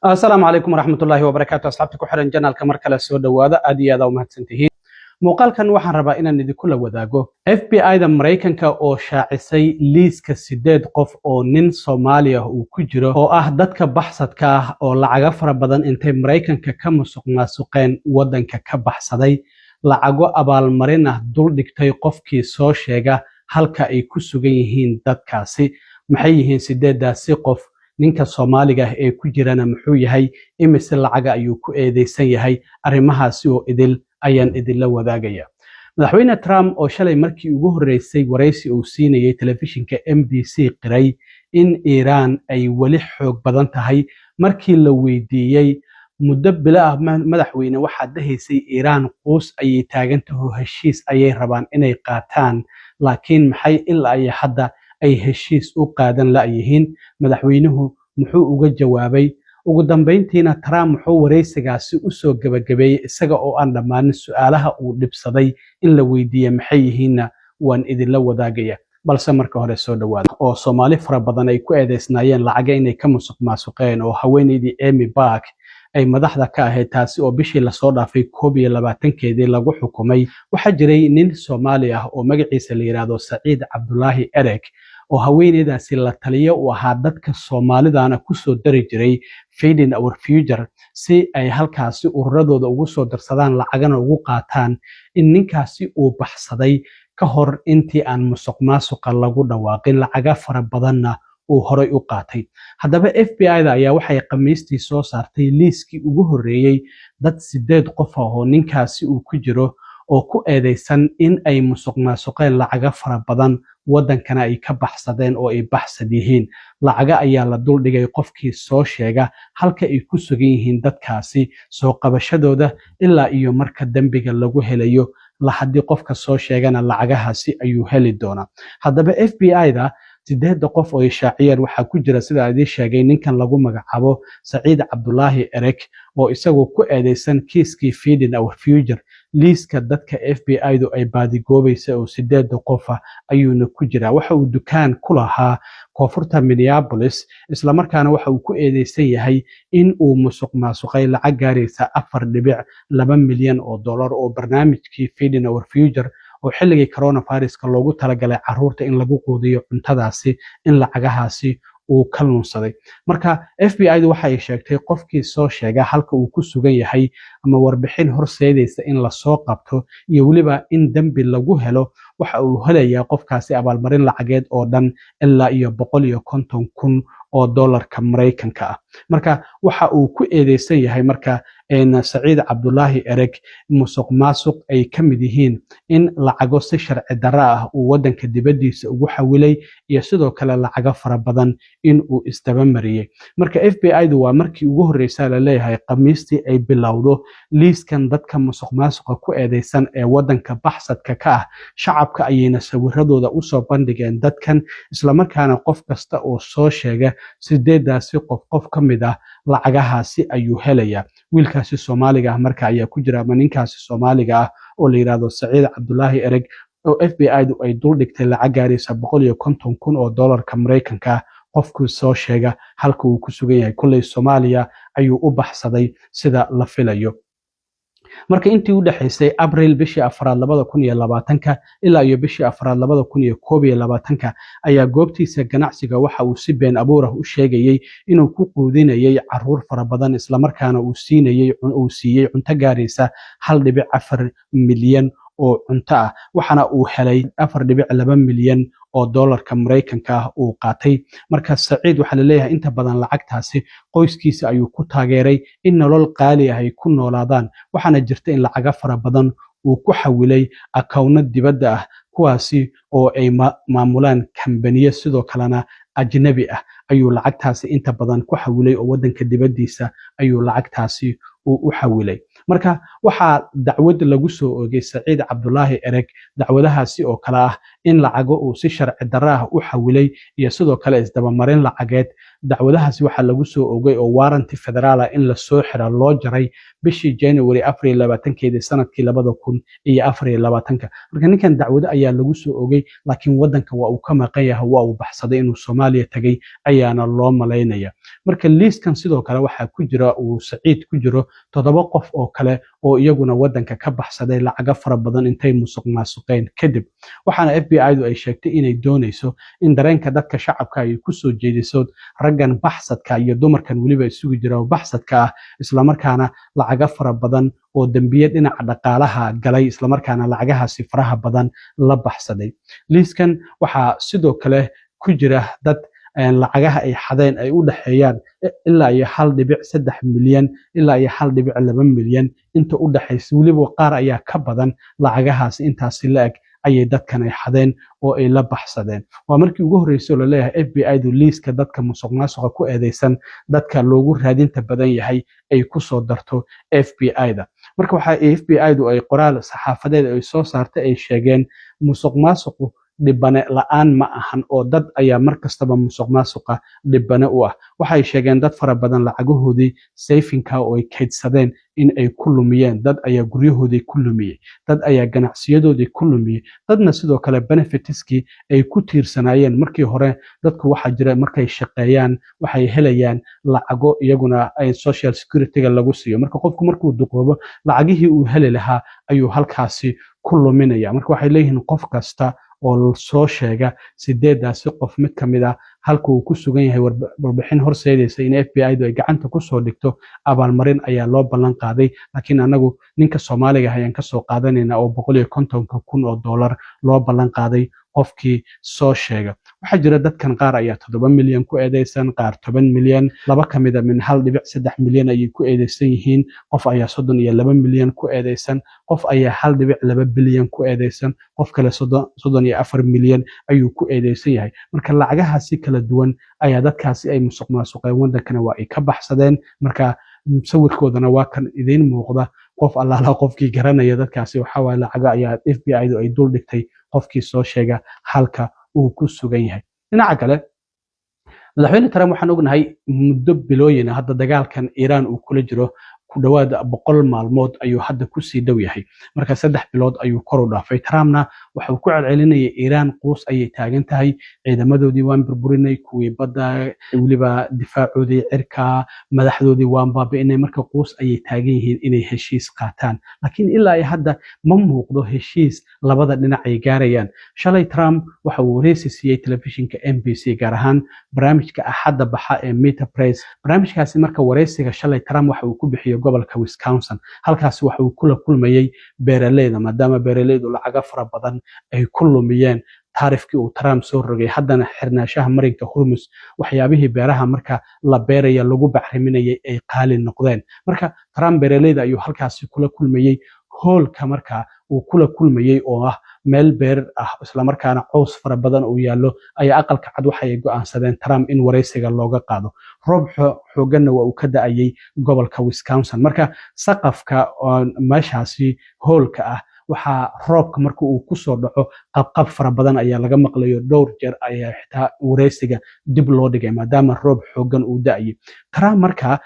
Asalaamu calaykum waraxmatullaahi wabarakaatu. Asxaabta ku xiran channelka, mar kale soo dhowaada. Aad iyo aad u mahadsantihiin. Muuqaalkan waxaan rabaa inaan idinkula wadaago FBI da Maraykanka oo shaacisay liiska sideed qof oo nin Soomaali ah uu ku jiro, oo ah dadka baxsadka ah oo lacago fara badan intay Maraykanka ka musuq maasuqeen waddanka ka baxsaday, lacago abaalmarin ah dul dhigtay qofkii soo sheega halka ay ku sugan yihiin dadkaasi. Maxay yihiin sideedaasi qof? Ninka Soomaaliga ah ee ku jirana muxuu yahay? Imise lacaga ayuu ku eedeysan yahay? Arrimahaasi oo idil ayaan idinla wadaagaya. Madaxweyne Trump oo shalay markii ugu horreysay waraysi uu siinayay telefishinka NBC qiray in Iiraan ay weli xoog badan tahay, markii la weydiiyey muddo bilo ah, "Madaxweyne, waxaad dhahaysay Iiraan quus ayay taagantaho, heshiis ayay rabaan inay qaataan, laakiin maxay ilaa iyo hadda ay heshiis u qaadan la'yihiin?" Madaxweynuhu muxuu uga jawaabay? Ugu dambeyntiina Trump muxuu waraysigaasi usoo gebagabeeyey isaga oo aan dhammaanin? Su-aalaha uu dhibsaday in la weydiiye maxay yihiinna waan idinla wadaagaya, balse marka hore soo dhawaada. Oo Soomaali fara badan ay ku eedeysnaayeen lacaga inay ka musuq maasuqeen, oo haweeneydii Aimee Bock ay madaxda ka ahayd, taasi oo bishii lasoo dhaafay 21-keedii lagu xukumay. Waxaa jiray nin Soomaali ah oo magaciisa la yidhaahdo Saciid Cabdulaahi Ereg, oo haweeneydaasi la taliyo u ahaa, dadka Soomaalidana kusoo dari jiray Feeding Our Future si ay halkaasi ururadooda ugu soo darsadaan, lacagana ugu qaataan, in ninkaasi uu baxsaday ka hor intii aan musuq maasuqa lagu dhawaaqin, lacaga fara badanna uu horay u qaatay. Haddaba FBI da ayaa waxay Khamiistii soo saartay liiskii ugu horreeyey dad sideed qof ah oo ninkaasi uu ku jiro, oo ku eedeysan in ay musuq maasuqeen lacaga fara badan, waddankana ay ka baxsadeen oo ay baxsad yihiin. Lacaga ayaa la duldhigay qofkii soo sheega halka ay ku sugan yihiin dadkaasi, soo qabashadooda ilaa iyo marka dembiga lagu helayo. Haddii qofka soo sheegana lacagahaasi ayuu heli doonaa. Haddaba FBI da sideedda qof oo ay shaaciyeen waxaa ku jira, sida idiin sheegay, ninkan lagu magacaabo Saciid Cabdulaahi Ereg, oo isagoo ku eedeysan kiiskii Feeding Our Future. Liiska dadka FBI du ay baadigoobaysa oo sideedda qofa ayuuna ku jiraa. Waxa uu dukaan ku lahaa koonfurta Minneapolis, islamarkaana waxa uu ku eedeysan yahay in uu musuq maasuqay lacag gaaraysa 4.2 milyan oo dollar, oo barnaamijkii Feeding Our Future oo xilligii coronaviruska loogu talagalay caruurta in lagu quudiyo cuntadaasi, in lacagahaasi uu ka lunsaday. Marka FBI du waxa ay sheegtay qofkii soo sheega halka uu ku sugan yahay ama warbixin horseedaysa in lasoo qabto iyo weliba in dembi lagu helo, waxa uu helayaa qofkaasi abaalmarin lacageed oo dhan ilaa iyo 150,000 oo dollarka Maraykanka ah. Marka waxa uu ku eedeysan yahay marka Saciid Cabdulaahi Ereg musuq maasuq ay ka mid yihiin in lacago si sharci darro ah uu waddanka dibaddiisa ugu xawilay, iyo sidoo kale lacago fara badan in uu isdabamariyey. Marka FBI du waa markii ugu horreysa la leeyahay Khamiistii ay bilowdo liiskan dadka musuq maasuqa ku eedeysan ee waddanka baxsadka ka ah. Shacabka ayayna sawiradooda usoo bandhigeen dadkan, islamarkaana qof kasta oo soo sheega sideedaasi qof qof ka mid ah lacagahaasi ayuu helayaa. Wiilkaasi Soomaaliga ah marka ayaa ku jira, ama ninkaasi Soomaaliga ah oo la yidhaahdo Saciid Cabdulaahi Ereg, oo FBI du ay dul dhigtay lacag gaaraysa 150,000 oo dollarka Maraykanka ah qofkuu soo sheega halka uu ku sugan yahay. Kolley Soomaaliya ayuu u baxsaday sida la filayo. Marka intii u dhexaysay Abriil, bishii afraad 2020-ka, ilaa iyo bishii afraad 2021-ka ayaa goobtiisa ganacsiga waxa uu si been abuur ah u sheegayey inuu ku quudinayay caruur fara badan, islamarkaana uu siinayey, uu siiyey cunto gaaraysa 1.4 milyan oo cunto ah, waxaana uu helay 4.2 milyan oo dollarka Maraykanka ah uu qaatay. Marka Saciid waxaa laleeyahay inta badan lacagtaasi qoyskiisa ayuu ku taageeray in nolol qaali ah ay ku noolaadaan, waxaana jirta in lacago fara badan uu ku xawilay akawno dibadda ah, kuwaasi oo ay maamulaan kambaniyo sidoo kalena ajnabi ah ayuu lacagtaasi inta badan ku xawilay, oo waddanka dibaddiisa ayuu lacagtaasi uu u xawilay. Marka waxaa dacwad lagu soo oogay Saciid Cabdulaahi Ereg dacwadahaasi oo kale ah in lacago uu si sharci darro ah u xawilay iyo sidoo kale isdabamarin lacageed. Dacwadahaasi waxaa lagu soo ogay oo warrant federaal ah in lasoo xira loo jaray bishii January 24-keedii sanadkii 2024-ka. Marka ninkan dacwado ayaa lagu soo ogay, laakiin wadanka waa uu ka maqan yahay, waa uu baxsaday, inuu Soomaaliya tagay ayaana loo malaynaya. Marka liiskan sidoo kale waxaa ku jira, uu Saciid ku jiro, toddoba qof oo kale oo iyaguna wadanka ka baxsaday lacago fara badan intay musuq maasuqeen kadib. Waxaana FBI du ay sheegtay inay doonayso in dareenka dadka shacabka ay kusoo jeediso raggan baxsadka iyo dumarkan weliba isugu jira oo baxsadka ah, islamarkaana lacago fara badan oo dembiye dhinaca dhaqaalaha galay, islamarkaana lacagahaasi faraha badan la baxsaday. Liiskan waxaa sidoo kale ku jira dad lacagaha ay xadeen ay u dhexeeyaan ilaa iyo 1.3 milyan ilaa iyo 1.2 milyan inta u dhexaysa. Weliba qaar ayaa ka badan lacagahaasi, intaasi la eg ayay dadkan ay xadeen oo ay la baxsadeen. Waa markii ugu horreysay oo laleeyahay FBI du liiska dadka musuq maasuqa ku eedeysan dadka loogu raadinta badan yahay ay kusoo darto FBI da. Marka waxaa FBI du ay qoraal saxaafadeed ay soo saartay ay sheegeen, musuq maasuqu dhibane la-aan ma ahan, oo dad ayaa mar kastaba musuq maasuqa dhibane u ah. Waxay sheegeen dad fara badan lacagahoodii saving-ka oo ay kaydsadeen in ay ku lumiyeen. Dad ayaa guryahoodii ku lumiyey, dad ayaa ganacsiyadoodii ku lumiyey, dadna sidoo kale benefits-kii ay ku tiirsanaayeen markii hore. Dadku waxaa jira markay shaqeeyaan waxay helayaan lacago iyaguna ay Social Security-ga lagu siiyo. Marka qofku markuu duqoobo, lacagihii uu heli lahaa ayuu halkaasi ku luminaya. Marka waxay leeyihiin qof kasta oo soo sheega sideedaasi qof mid ka mid ah halka uu ku sugan yahay, warbixin horseedaysa in FBI du ay gacanta kusoo dhigto, abaalmarin ayaa loo ballan qaaday. Laakiin anagu ninka Soomaaliga ayaan kasoo qaadanayna oo $150,000 loo ballan qaaday qofkii soo sheega. Waxaa jira dadkan qaar ayaa 7 milyan ku eedeysan, qaar 10 milyan, laba ka mida min 1.3 milyan ayay ku eedeysan yihiin, qof ayaa 32 milyan ku eedeysan, qof ayaa 1.2 bilyan ku eedeysan, qof kale 34 milyan ayuu ku eedeysan yahay. Marka lacagahaasi kala duwan ayaa dadkaasi ay musuq maasuqeen, wadankana waa ay ka baxsadeen. Marka sawirkoodana waa kan idiin muuqda. Qof allaala qofkii garanaya dadkaasi, waxaa waaye lacago ayaa FBI du ay dul dhigtay qofkii soo sheega halka uu ku sugan yahay. Dhinaca kale, Madaxweyne Trump waxaan ognahay muddo bilooyin hadda dagaalkan Iiraan uu kula jiro, ku dhowaad 100 maalmood ayuu hadda kusii dhow yahay. Marka 3 bilood ayuu kor u dhaafay. Trumpna waxa uu ku celcelinayay Iiraan quus ayay taagan tahay, ciidamadoodii waan burburinay, kuwii badda, weliba difaacoodii cirka, madaxdoodii waan baabi'inay, marka quus ayay taagan yihiin inay heshiis qaataan. Laakiin ilaa iyo hadda ma muuqdo heshiis labada dhinac ay gaarayaan. Shalay Trump waxa uu wareysi siiyey telefishinka NBC, gaar ahaan barnaamijka Axadda baxa ee Meet the Press. Barnaamijkaasi marka wareysiga shalay Trump waxa uu ku bixiyey gobolka Wisconsin. Halkaasi waxa uu kula kulmayey beeraleyda, maadaama beeraleydu lacago fara badan ay ku lumiyeen tariff-kii uu Trump soo rogay, haddana xirnaanshaha marinka Hormus, waxyaabihii beeraha marka la beeraya lagu bacriminayay ay qaali noqdeen. Marka Trump beeraleyda ayuu halkaasi kula kulmayey. Hoolka marka uu kula kulmayey oo ah meel beer ah, islamarkaana caws fara badan uu yaallo, ayaa Aqalka Cad waxay go'aansadeen Trump in wareysiga looga qaado. Roob xoogganna waa uu ka da'ayay gobolka Wisconsin. Marka saqafka meeshaasi hoolka ah waxaa roobka marka uu kusoo dhaco qabqab fara badan ayaa laga maqlayo. Dhowr jeer ayaa xitaa wareysiga dib loo dhigay maadaama roob xooggan uu da'ayay. Trump marka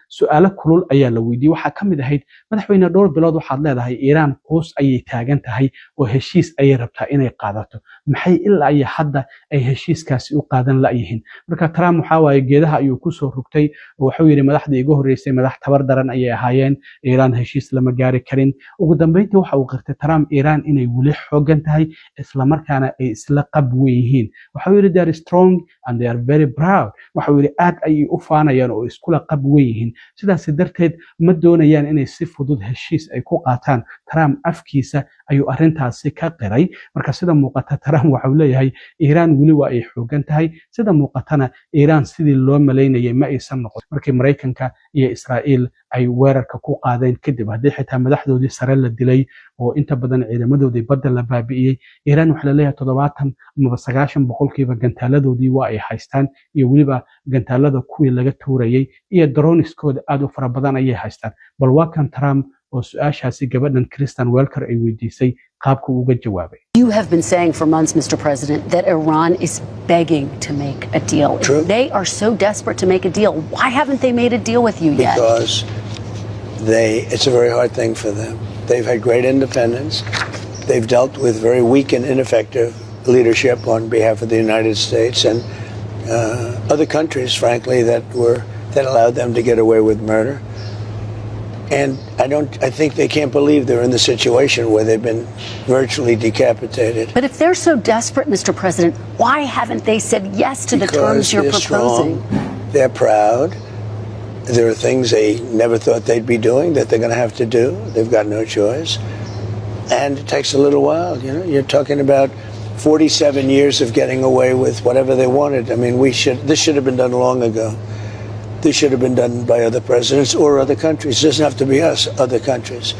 su-aalo kulul ayaa la weydiiyey. Waxaa ka mid ahayd, "Madaxweyne, dhowr bilood waxaad leedahay Iiraan quus ayay taagan tahay oo heshiis ayay rabtaa inay qaadato. Maxay ilaa iyo hadda ay heshiiskaasi u qaadan la'yihiin?" Marka Trump waxaa waaye geedaha ayuu kusoo rugtay oo wuxuu yidhi madaxdii iga horreysay madax tabar daran ayay ahaayeen, Iiraan heshiis lama gaari karin. Ugu dambeyntii waxa uu qirtay Trump Iiraan inay weli xooggan tahay, islamarkaana ay isla qab weyn yihiin. Waxau yidhi, "They are strong and they are very proud." Waxau yidhi aad ayay u faanayaan oo iskula qab weyn yihiin, sidaas darteed ma doonayaan inay si fudud heshiis ay ku qaataan. Trump afkiisa ayuu arrintaasi ka qiray. Marka sida muuqata Trump waxau leeyahay Iiraan weli waa ay xooggan tahay. Sida muuqatana Iiraan sidii loo malaynayay ma aysan noqon markii Maraykanka iyo Israa'iil ay weerarka ku qaadeen kadib. Haddii xitaa madaxdoodii sare la dilay oo inta badan ciidamadoodii badda la baabi'iyey, Iiraan waxaa laleeyahay 70 amaba 90% gantaaladoodii waa ay haystaan, iyo weliba gantaalada kuwii laga tuurayay iyo drones-kooda aad u fara badan ayay haystaan. Bal waa kan Trump. oo su-aashaasi gabadhan Kristen Welker ay weydiisay qaabka uga jawaabay. You have been saying for months, Mr. President, that Iran is begging to make a deal. True. If they are so desperate to make a deal, why haven't they made a deal with you yet? Because it's a very hard thing for them. They've had great independence. They've dealt with very weak and ineffective leadership on behalf of the United States and other countries, frankly, that allowed them to get away with murder. And I don't. I think they can't believe they're in the situation where they've been virtually decapitated. But if they're so desperate, Mr. President, why haven't they said yes to the Because terms you're they're proposing? strong, they're proud. There are things they never thought they'd be doing that they're going to have to do. They've got no choice. And it takes a little while. You're talking about 47 years of getting away with whatever they wanted. I mean, we should. This should have been done long ago. This should have been done by other presidents or other countries. It doesn't have to be us, other countries.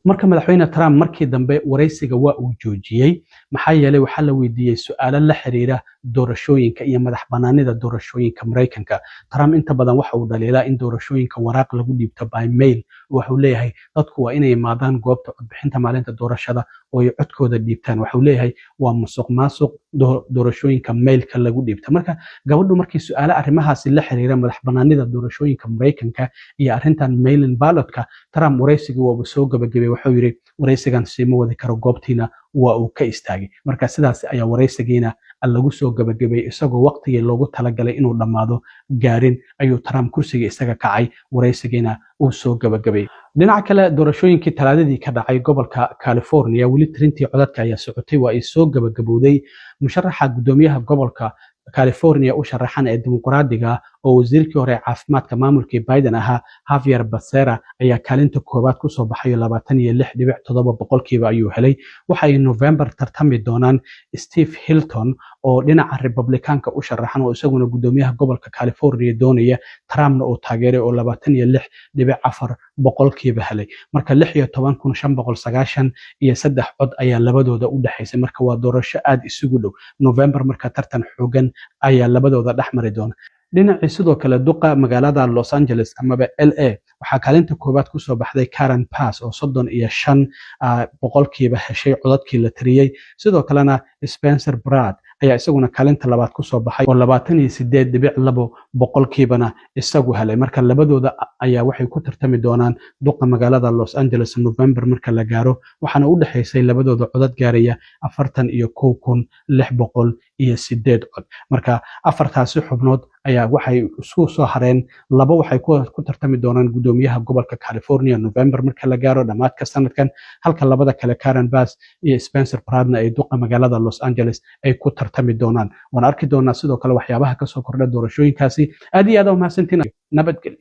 Marka Madaxweyne Trump markii dambe waraysiga waa uu joojiyey, maxaa yeelay waxaa la weydiiyey su-aalo la xiriira doorashooyinka iyo madax banaanida doorashooyinka Maraykanka. Trump inta badan waxa uu dhaliilaa in doorashooyinka waraaq lagu dhiibto by mail. Waxuu leeyahay dadku waa inay imaadaan goobta codbixinta maalinta doorashada oo ay codkooda dhiibtaan. Waxuu leeyahay waa musuq maasuq doorashooyinka mailka lagu dhiibta. Marka gabadhu markii su-aalo arrimahaasi la xiriira madax banaanida doorashooyinka Maraykanka iyo arrintan mail-in ballotka, Trump waraysigii waaba soo gabagabay. Wuxuu yidhi waraysigan siima wadi karo, goobtiina waa uu ka istaagay. Marka sidaas ayaa waraysigiina lagu soo gabagabay. Isagoo waqtigii loogu talagalay inuu dhammaado gaarin ayuu Trump kursiga isaga kacay, waraysigiina uu soo gabagabay. Dhinaca kale, doorashooyinkii Talaadadii ka dhacay gobolka California, weli tirintii codadka ayaa socotay, waa ay soo gabagabowday. Musharaxa guddoomiyaha gobolka California u sharaxan ee Dimuqraadiga oo wasiirkii hore caafimaadka maamulkii Biden ahaa, Xavier Becerra, ayaa kaalinta koowaad kusoo baxayo, 26.7% ayuu helay. Waxa ay November tartami doonaan Steve Hilton oo dhinaca Republikaanka u sharaxan oo isaguna guddoomiyaha gobolka California doonaya, Trumpna uu taageeray, oo 26.4% helay. Marka 16,593 cod ayaa labadooda u dhexaysay. Marka waa doorasho aad isugu dhow. November marka tartan xoogan ayaa labadooda dhex mari doona. Dhinacii sidoo kale duqa magaalada Los Angeles amaba LA, waxaa kaalinta koowaad kusoo baxday Karen Bass oo 35% heshay codadkii la tiriyey. Sidoo kalena Spencer Pratt ayaa isaguna kaalinta labaad kusoo baxay oo 28.2%na isagu helay. Marka labadooda ayaa waxay ku tartami doonaan duqa magaalada Los Angeles November marka la gaaro. Waxaana u dhexaysay labadooda codad gaaraya 41,608 cod. Marka afartaasi xubnood ayaa waxay isku soo hareen laba, waxay ku tartami doonaan guddoomiyaha gobolka California November marka la gaaro dhammaadka sanadkan, halka labada kale, Karen Bass iyo Spencer Prattna, ay duqa magaalada Los Angeles ay ku tartami doonaan. Waan arki doonaa sidoo kale waxyaabaha kasoo kordha doorashooyinkaasi. Aad iyo aad u mahadsantiin, nabadgelyo.